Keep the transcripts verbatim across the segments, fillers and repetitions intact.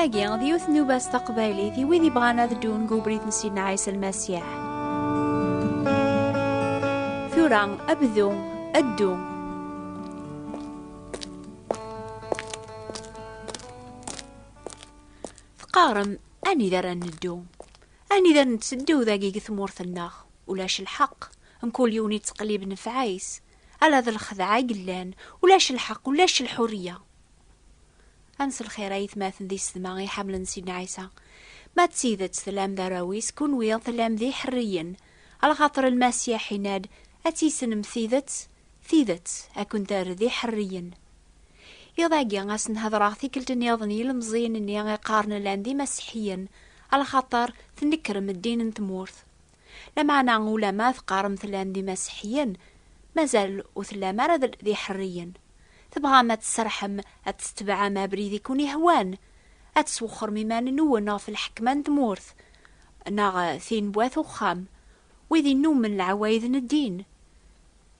Agi d yiwet n nnuba s taqbaylit i wid yebɣan ad ddun deg ubrid n Sidna Ɛisa Lmasiḥ. Tura, bdu, ddu. Teqqarem, anida ara neddu? Anida netteddu dagi deg tmurt-nneɣ? Ulac lḥeqq. Mkul yiwen yettqellib nnfeɛ-is. Ala d lxedɛa i yellan. Ulac lḥeqq, ulac lḥurriya. Ad nselxir aytmaten d yessetma iḥemmlen Sidna Ɛisa. Ma d tidet tellam d arraw-is, kunwi tellam d iḥerriyen. Alaxaṭer Lmasiḥ yenna-d, ad tissnem tidet, tidet ad ken-terr d iḥerriyen. Iḍ-agi, ad sen-hedreɣ tikkelt nniḍen i yilemẓiyen-nni iqqaren llan d imasiḥiyen, alaxaṭer tnekrem ddin n tmurt. Lameɛna, ulama teqqarem tellam d imasiḥiyen, mazal ur tellam ara d, d iḥerriyen. Tebɣam ad tserḥem, ad tetbeɛem abrid i kun-ihwan, ad teswexxrem iman-nwen ɣef lḥekma n tmurt, neɣ tin n wat uxxam, wid innumen leɛwayed n ddin.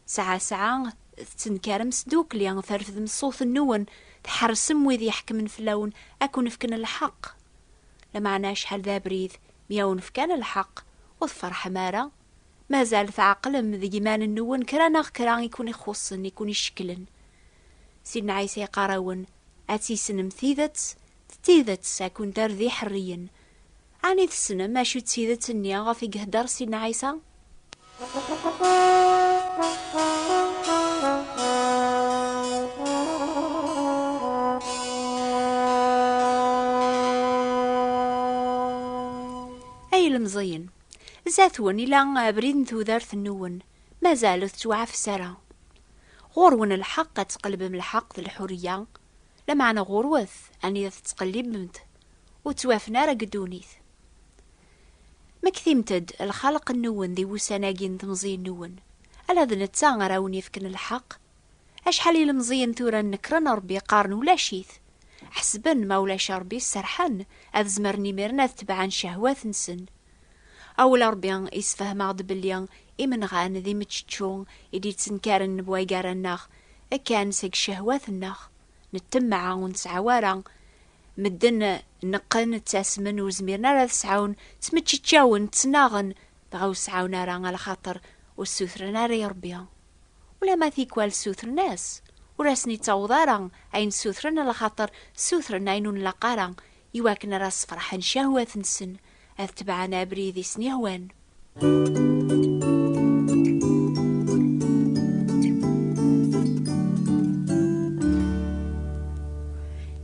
Saɛa saɛa, tettenkarem s tdukli, trefdem ṣṣut-nwen, tḥersem wid iḥekmen fell-awen ad kun-fken lḥeqq. Lameɛna acḥal d abrid, mi awen-fkan lḥeqq, ur tferḥem ara. Mazal tɛeqlem deg iman-nwen kra neɣ kra i kun-ixuṣṣen, i kun-icekklen. Sidna Ɛisa yeqqar-awen, ad tissnem tidet, d tidet ad kun-terr d iḥerriyen. Ɛni tessnem acu d tidet-nni ɣef i ihedder Sidna Ɛisa? Ay ilemẓiyen, zdat-wen ila abrid n tudert-nwen, mazal ur tettwaɛfes ara. Ɣur-wen lḥeqq ad tqelbem lḥeqq d lḥuriya, lameɛna ɣur-wet anida tettqellibemt, ur ttwafen ara deg ddunit. Mektimt-d lxalq-nwen di wussan-agi n temẓi-nwen, ala d netta ara wen-yefken lḥeqq. Acḥal ilemẓiyen tura nekren Ṛebbi qqaren ulac-it. Ḥesben ma ulac Ṛebbi serḥen, ad zemren imiren ad tebɛen ccehwat-nsen. Awel Ṛebbi isfehmeɣ-d belli imenɣan d imeččečču i d-yettenkaren n waygar-nneɣ, kan seg ccehwat-nneɣ. Nettemmeɛ ur nesɛa wara. Medden neqqen, ttasmen, ur zmiren ara ad sɛun, ttmeččeččawen, ttnaɣen, dɣa ur sɛawen ara alaxaṭer ur ssutren ara i Ṛebbi. Ulamma tikwal ssutren-as, ur asen-ittaweḍ ara ayen ssutren, alaxaṭer ssutren ayen ur nlaq ara, iwakken ara sferḥen ccehwat-nsen, ad tebɛen abrid i sen-ihwan.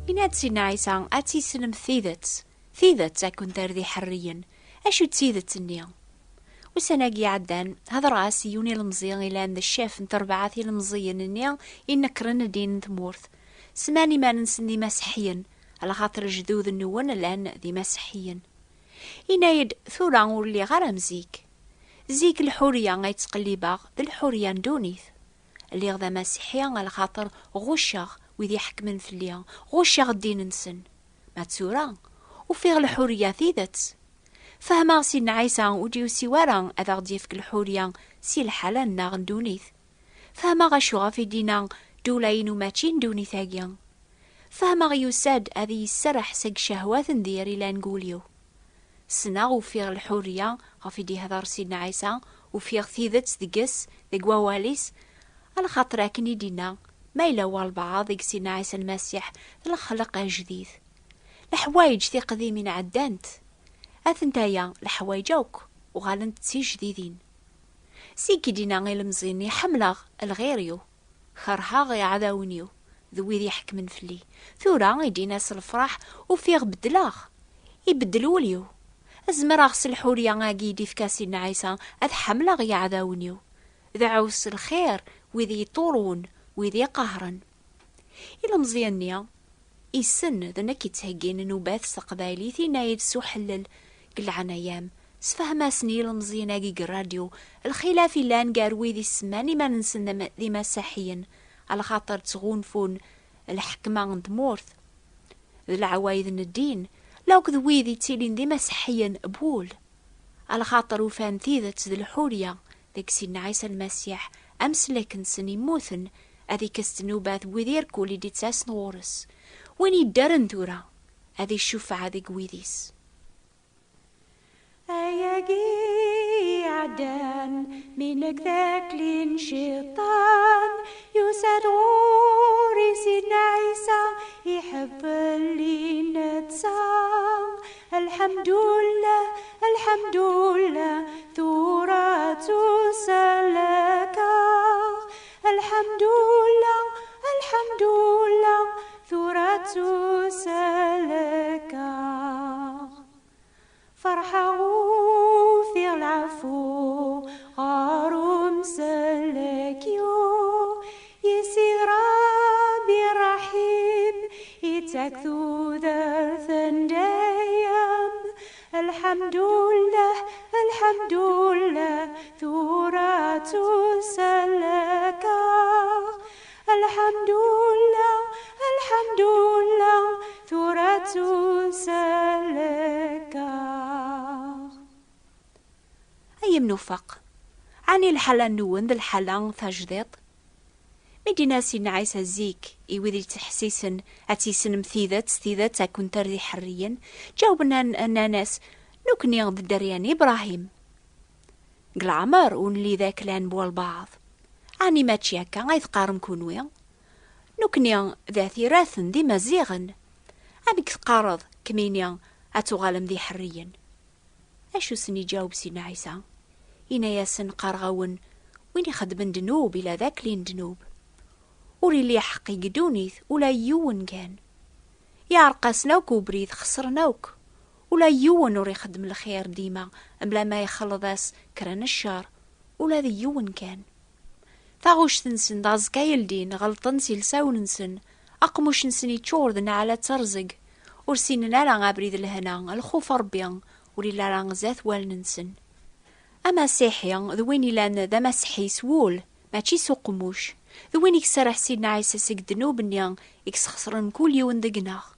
Yenna-d Sidna Ɛisa, ad tissnem tidet, tidet ad ken-terr d iḥerriyen. Acu d tidet-nni? Ussan-agi iɛeddan, hedreɣ-as i yiwen ilemẓi ilan d ccaf n terbaɛt ilemẓiyen-nni inekkren ddin n tmurt. Semman iman-nsen d imaseḥḥiyen, alaxaṭer lejdud-nwen llan d imaseḥḥiyen. Yenna-yi-d, tura ur lliɣ ara am zik. Zik lḥuriya ay ttqellibeɣ d lḥuriya n ddunit. Lliɣ d amasiḥi alaxaṭer ɣucceɣ wid iḥekmen fell-i, ɣucceɣ ddin-nsen. Ma d tura, ufiɣ lḥuriya tidet. Fehmeɣ Sidna Ɛisa ur d-yusi wara ad aɣ-d-yefk lḥuriya si lḥala-nneɣ n ddunit. Fehmeɣ acu ɣef i d-yenna, ddula-inu mačči n ddunit-agi. Fehmeɣ yusa-d ad iyi-sserreḥ seg ccehwat n dir ilan deg wul-iw. Ssneɣ ufiɣ lḥuriya ɣef i d-ihder Sidna Ɛisa, ufiɣ tidet deg-s, deg wawal-is, alaxaṭer akken i d-inna, ma yella walbeɛḍ deg Sidna Ɛisa Lmasiḥ d lexleq ajdid. Leḥwayeǧ tiqdimin ɛeddant. Atentaya leḥwayeǧ akk uɣalent d tijdidin. Zik i d-inna ilemẓi-nni, ḥemmleɣ lɣir-iw, kerheɣ iɛdawen-iw, d wid iḥekmen fell-i. Tura i d-inna s lefraḥ, ufiɣ beddleɣ. Ibeddel wul-iw. Zemreɣ s lḥuriya-agi i d-ifka Sidna Ɛisa ad ḥemmleɣ iɛdawen-iw, d ɛus lxir wid yeṭṭurun, wid iqehren. Ilemẓi-nni, issen d nekk yettheggin nnubat s teqbaylit, yenna-yi-d s uḥellel, deg leɛnaya-m, sefhem-asen i yilemẓiyen-agi deg rradyu lxilaf yellan gar wid isemman iman-nsen d am-, d imasaḥiyen, alaxaṭer ttɣunfun lḥekma n tmurt d leɛwayed n ddin, lakked wid yettilin d imaseḥḥiyen n wul, alaxaṭer ufan tidet d lḥurya deg Sidna Ɛisa Lmasiḥ, amsellek-nsen immuten, ad ikkes ddnubat n wid irkul i d-ittasen ɣur-s. Win yeddaren tura, ad icufeɛ deg wid-is. Ayagi iɛeddan, mi nekk d akli n cciṭan, yusa-d ɣur-i Sidna Ɛisa, iḥebbel-i netta. Lḥemdullah, lḥemdullah, tura ttuselkeɣ. Lḥemdullah, lḥemdullah, tura ttuselkeɣ. Ferḥeɣ ufiɣ lɛafu ɣer umsellek-iw, yis-i Ṛebbi ṛṛaḥim, ittak tudert n dayem. Lḥemdullah, lḥemdullah, tura ttuselkeɣ. Lḥemdullah, lḥemdullah, tura ttuselkeɣ. Ay imnufaq, ɛni lḥala-nwen d lḥala tajdiṭ? Mi d-yenna Sidna Ɛisa zik i wid yettḥessisen ad tissinem tidet, tidet ad kent-terr d iḥerriyen, ǧawben-, nnan-as, nekkni d dderya n Ibṛahim. Deg leɛmer ur nelli d aklan n walbaɛḍ. Ɛni mačči akka ay teqqarem kunwi? Nekkni d at iraten d imaziɣen. Amek teqqareḍ kemmini ad tuɣalem d iḥerriyen? Acu sen-iǧaweb Sidna Ɛisa? Yenna-yasen, qqareɣ-awen, win ixeddmen ddnub ila d akli n ddnub. Ur illi ḥeqq i ddunit ula yiwen kan. Yeɛreq-asen akk ubrid, xesren akk. Ula yiwen ur ixeddem lxir dima, mebla ma ixelleḍ-as kra n ccer, ula d yiwen kan. Taɣuct-nsen d aẓekka yeldin, ɣelṭen s ilsawen-nsen, aqmuc-nsen yeččur d nneɛla d terẓeg, ur ssinen ara abrid n lehna, lxuf n Ṛebbi, ur illi ara zdat wallen-nsen. Amasiḥi d win ilan d amaseḥḥi s wul, mačči s uqemmuc, d win i iserreḥ Sidna Ɛisa seg ddnub-nni i yesxeṣren kul yiwen deg-neɣ.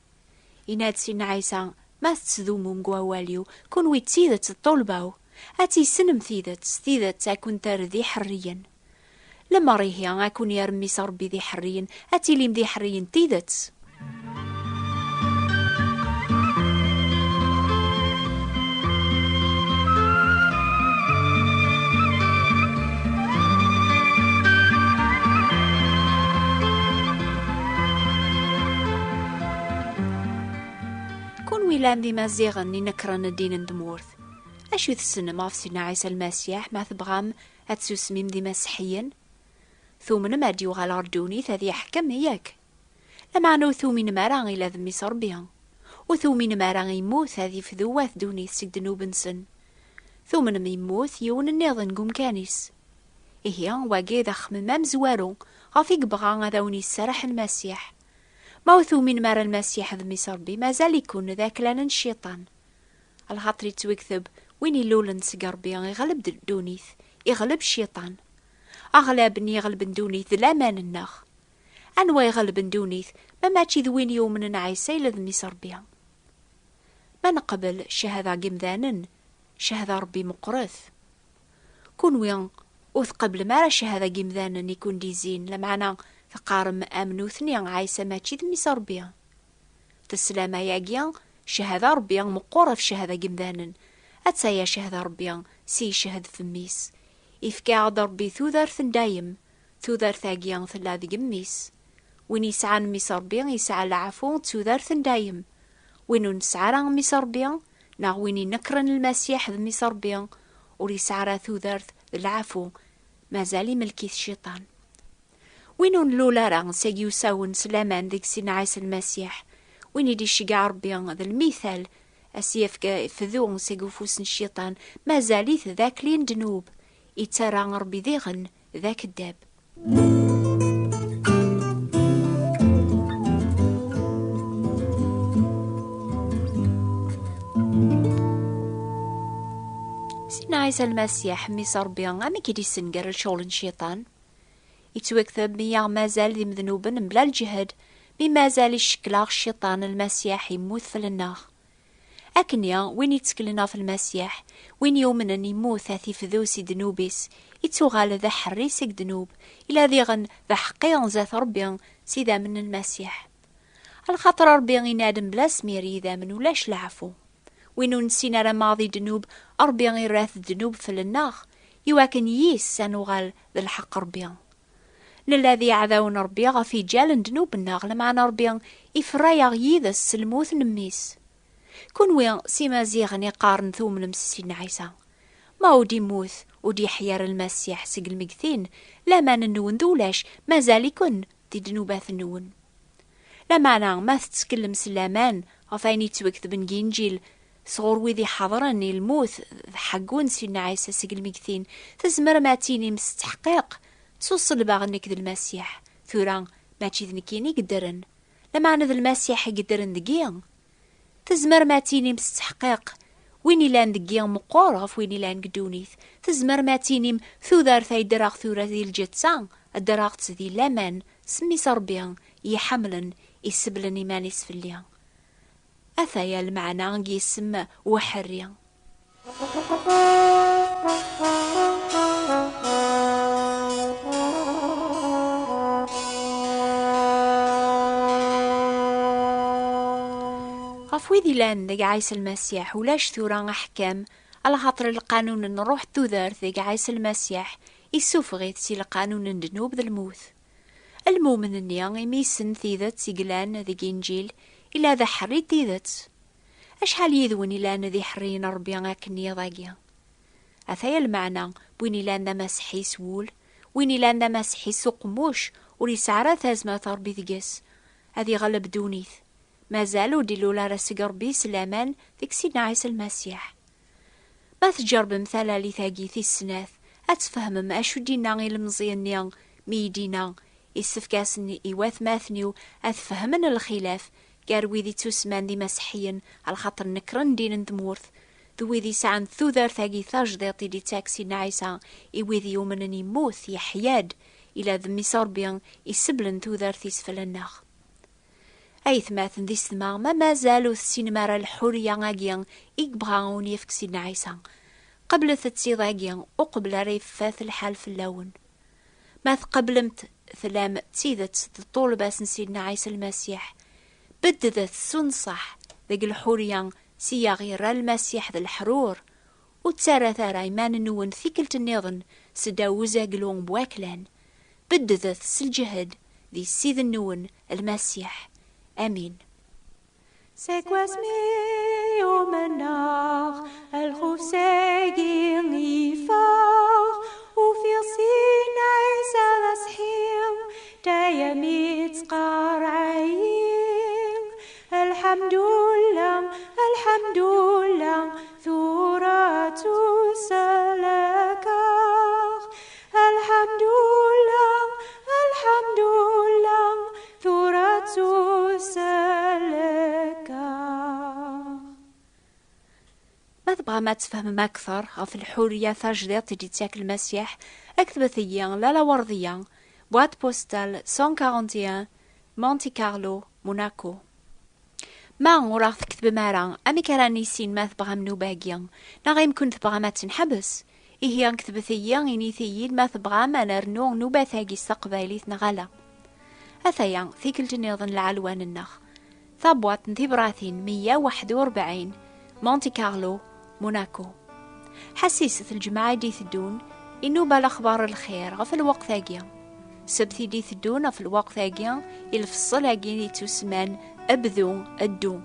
Yenna-d Sidna Ɛisa, ma tettdumum deg wawal-iw, kunwi d tidet d ṭṭulba-w, ad tissinem tidet, s tidet ad ken-terr d iḥerriyen. Lemmer ihi ad ken-yerr Mmi-s Ṛebbi d iḥerriyen, ad tilim d iḥerriyen n tidet. Kunwi llan d imaziɣen inekren ddin n tmurt, acu tessnem ɣef Sidna Ɛisa Lmasiḥ ma tebɣam ad tsusmem d imaseḥḥiyen? Tumnem ad d-yuɣal ɣer ddunit ad yeḥkem, yak? Lameɛna ur tuminem ara ila d Mmi-s Ṛebbi. Ur tuminem ara immut ad ifdu wat ddunit seg ddnub-nsen. Tumnem immut yiwen nniḍen deg umkan-is. Ihi, wagi d axemmem amezwaru ɣef i yebɣa ad awen-yesserreḥ Lmasiḥ. Ma ur tuminem ara Lmasiḥ d Mmi-s Ṛebbi, mazal-iken d aklan n cciṭan. Lxaṭer ittwikteb, win ilulen seg Ṛebbi iɣleb-d ddunit, iɣleb cciṭan. Aɣlab-nni iɣelben ddunit d laman-nneɣ. Anwa iɣelben ddunit, ma mačči d win yumnen Ɛisa ila d Mmi-s Ṛebbi? Ma neqbel ccahada n yimdanen, ccahada n Ṛebbi meqqret. Kunwi ur tqeblem ara ccahada n yimdanen i kun-d-izzin, lameɛna teqqarem am nutni, Ɛisa mačči d Mmi-s Ṛebbi. Teslam ayagi, ccahada n Ṛebbi meqqer ɣef ccahada n yimdanen. Attaya ccahada n Ṛebbi s icehhed f Mmi-s. Ifka-aɣ-d Ṛebbi tudert n dayem. Tudert-agi tella deg Mmi-s. Win yesɛan Mmi-s Ṛebbi yesɛa leɛfu d tudert n dayem. Win ur nesɛi ara Mmi-s Ṛebbi, neɣ win inekren Lmasiḥ d Mmi-s Ṛebbi, ur yesɛi ara tudert d leɛfu, mazal imelk-it cciṭan. Win ur nlul ara seg yusawen s laman deg Sidna Ɛisa Lmasiḥ, win i d-iceggeɛ Ṛebbi d lmital, a s-yefk fdu seg ufus n cciṭan, mazal-it d akli n ddnub, ittarra Ṛebbi diɣen d akeddab. Sidna Ɛisa Lmasiḥ, Mmi-s Ṛebbi, amek i d-issenger lecɣel n cciṭan? Ittwakteb mi aɣ mazal d imednuben mebla lǧehd, mi mazal icekkel-aɣ cciṭan, Lmasiḥ immut fell-nneɣ. Akkenni, win itteklen ɣef Lmasiḥ, win yumnen immut ad t-ifdu si ddnub-is, ittuɣal d aḥerri seg ddnub, ila diɣen d aḥeqqi zdat Ṛebbi s idammen n Lmasiḥ. Lxaṭer Ṛebbi inna-d mebla asmir yidammen ulac leɛfu. Win ur nessin ara maḍi ddnub, Ṛebbi irra-t ddnub fell-nneɣ, iwakken yis ad nuɣal d lḥeqq Ṛebbi. Nella d iɛdawen n Ṛebbi ɣef iǧal n ddnub-nneɣ, lameɛna Ṛebbi iferra-yaɣ yid-s s lmut n Mmi-s. Kunwi s imaziɣen iqqaren tumnem s Sidna Ɛisa. Ma ur d-immut, ur d-yeḥya ara Lmasiḥ seg lmegtin, laman-nwen d ulac, mazal-iken di ddnubat-nwen. Lameɛna, ma tettkellem s laman ɣef wayen yettwaketben deg Inǧil sɣur wid iḥeḍren i lmut d ḥeggu n Sidna Ɛisa seg lmegtin, tzemrem ad tinim s tteḥqiq, "Ttuṣelbeɣ nekk d Lmasiḥ, tura mačči d nekkini i yeddren, lameɛna d Lmasiḥ i yeddren deg-i." Tzemrem ad tinim s tteḥqiq, "Win ilan deg-i meqqer ɣef win ilan deg ddunit." Tzemrem ad tinim, "Tudert ay ddreɣ tura di lǧetta, ddreɣ-tt di laman, s mmi-s Ṛebbi i iḥemmlen, iseblen iman-is fell-i." Ataya lmeɛna n yisem uḥerri. Ɣef wid ilan deg Ɛisa Lmasiḥ, ulac tura aḥkam, alaxaṭer lqanun n ṛṛuḥ n tudert deg Ɛisa Lmasiḥ issufeɣ-it si lqanun n ddnub d lmut. Lmumen-nni, imi yessen tidet i yellan deg Inǧil, ila d aḥerri n tidet. Acḥal yid-wen ilan d iḥerriyen n Ṛebbi akken iḍ-agi? Ataya lmeɛna n win ilan d amaseḥḥi s wul, win ilan d amaseḥḥi s uqemmuc, ur yesɛi ara tazmert n Ṛebbi deg-s, ad iɣleb ddunit. Mazal ur d-ilul ara seg Ṛebbi s laman deg Sidna Ɛisa Lmasiḥ. Ma tǧerbem talalit-agi tis snat, ad tfehmem acu d-inna ilemẓi-nni mi i d-inna, "Issefk-asen i watmaten-iw ad fehmen lxilaf gar wid ittusman d imaseḥḥiyen, alaxaṭer nekren ddin n tmurt, d wid isɛan tudert-agi tajdiṭ i d-ittak Sidna Ɛisa i wid yumnen, immut, yeḥya-d, ila d mmi-s Ṛebbi iseblen tudert-is fell-aneɣ." Aytmaten d isetma, ma mazal ur tessinem ara lḥuriya-agi i yebɣa a wen-yefk Sidna Ɛisa, qeblet-tt iḍ-agi uqbel ara yeffat lḥal fell-awen. Ma tqeblemt, tlam d tidet d ṭṭulba-s n Sidna Ɛisa Lmasiḥ. Bedddet s unṣaḥ deg lḥuriya s i aɣ-yerra Lmasiḥ d leḥrur. Ur ttarrat ara iman-nwen tikkelt nniḍen seddaw uzaglu n waklan. Bedddet s lǧehd di Ssid-nwen Lmasiḥ. Amin. Seg wasmi umneɣ, lxuf sagi yeffeɣ, ufiɣ Sidna Ɛisa d aseḥḥi, dayem ittqerray. Lḥemdullah, lḥemdullah, tura ttuselkeɣ. Lḥemdullah, lḥemdullah, tura ttuselkeɣ. Ma tebɣam ad tfehmem akteṛ ɣef lḥuriya tajdiṭ i d-ittak Lmasiḥ, aktbet-iyi Lalla Werdiya, boîte postale cent quarante et un, Monte Carlo, Monaco. Ma ur aɣ-tketbem ara, amek ara nissin ma tebɣam nnuba-agi? Neɣ imken tebɣam ad tt-nḥebs? Ihi, ketbet-iyi, init-iyi-d ma tebɣam ad nernu nnubat-agi s taqbaylit neɣ ala. Ataya, tikkelt nniḍen lɛelwan-nneɣ. Tabwaṭ n tibratin meyya u waḥed u rebɛin, Monte Carlo, Monaco. Ḥassiset lǧemɛa i d-iteddun, inuba lexbar n lxir ɣef lweqt-agi. Ssebt i d-iteddun ɣef lweqt-agi, i lfeṣṣel-agi yettusemman Bdu, Ddu.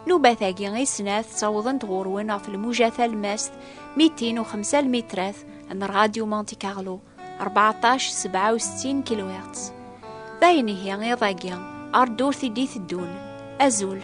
Nnubat-agi i snat ttawḍent ɣur-wen ɣef lmuja talemmast mitin u xemsa lmitrat n Radio Monte Carlo, rbeɛṭac sebɛa u settin kilohertz. D ayen ihi iḍ-agi, ar ddurt i d-iteddun. Azul!